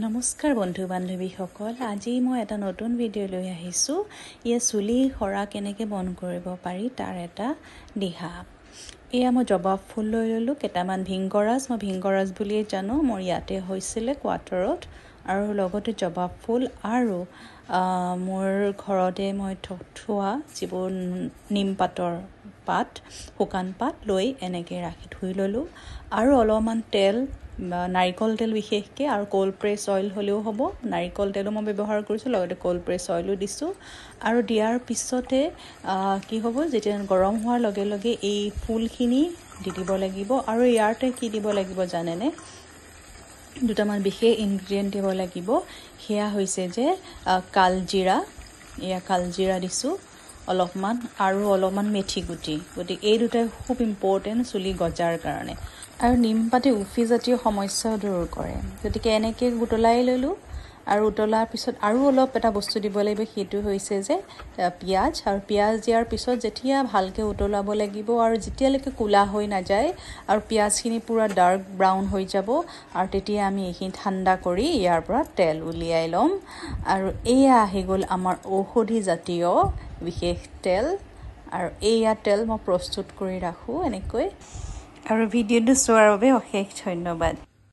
নমস্কাৰ বন্ধু বান্ধৱীসকল, আজি মই এটা নতুন ভিডিঅ' লৈ আহিছোঁ। ইয়ে চুলি সৰা কেনেকৈ বন্ধ কৰিব পাৰি তাৰ এটা দিহা। এয়া মই জবা ফুল লৈ ল'লোঁ, কেইটামান ভিংগৰাজ, মই ভিংগৰাজ বুলিয়েই জানো, মোৰ ইয়াতে হৈছিলে কোৱাৰ্টাৰত, আৰু লগতে জবা ফুল আৰু মোৰ ঘৰতে মই থোৱা যিবোৰ নিমপাতৰ পাত, শুকান পাত লৈ এনেকৈ ৰাখি ধুই ল'লোঁ। আৰু অলপমান তেল, নাৰিকল তেল বিশেষকৈ, আৰু ক'ল্ড প্ৰেছ অইল হ'লেও হ'ব, নাৰিকল তেলো মই ব্যৱহাৰ কৰিছোঁ, লগতে ক'ল্ড প্ৰেছ অইলো দিছোঁ। আৰু দিয়াৰ পিছতে কি হ'ব, যেতিয়া গৰম হোৱাৰ লগে লগে এই ফুলখিনি দি দিব লাগিব। আৰু ইয়াতে কি দিব লাগিব জানেনে? দুটামান বিশেষ ইনগ্ৰিডিয়েণ্ট দিব লাগিব। সেয়া হৈছে যে কালজিৰা, এয়া কালজিৰা দিছোঁ অলপমান, আৰু অলপমান মেথি গুটি। গতিকে এই দুটাই খুব ইম্পৰ্টেণ্ট চুলি গজাৰ কাৰণে। আৰু নিমপাতে উফিজাতীয় সমস্যাও দূৰ কৰে। গতিকে এনেকৈ উতলাই ল'লোঁ। আৰু উতলাৰ পিছত আৰু অলপ এটা বস্তু দিব লাগিব, সেইটো হৈছে যে পিঁয়াজ। আৰু পিঁয়াজ দিয়াৰ পিছত যেতিয়া ভালকৈ উতলাব লাগিব, আৰু যেতিয়ালৈকে ক'লা হৈ নাযায় আৰু পিঁয়াজখিনি পূৰা ডাৰ্ক ব্ৰাউন হৈ যাব, আৰু তেতিয়া আমি এইখিনি ঠাণ্ডা কৰি ইয়াৰ পৰা তেল উলিয়াই ল'ম। আৰু এয়া আহি গ'ল আমাৰ ঔষধি জাতীয় বিশেষ তেল। আৰু এয়া তেল মই প্ৰস্তুত কৰি ৰাখোঁ এনেকৈ। আৰু ভিডিঅ'টো চোৱাৰ বাবে অশেষ ধন্যবাদ।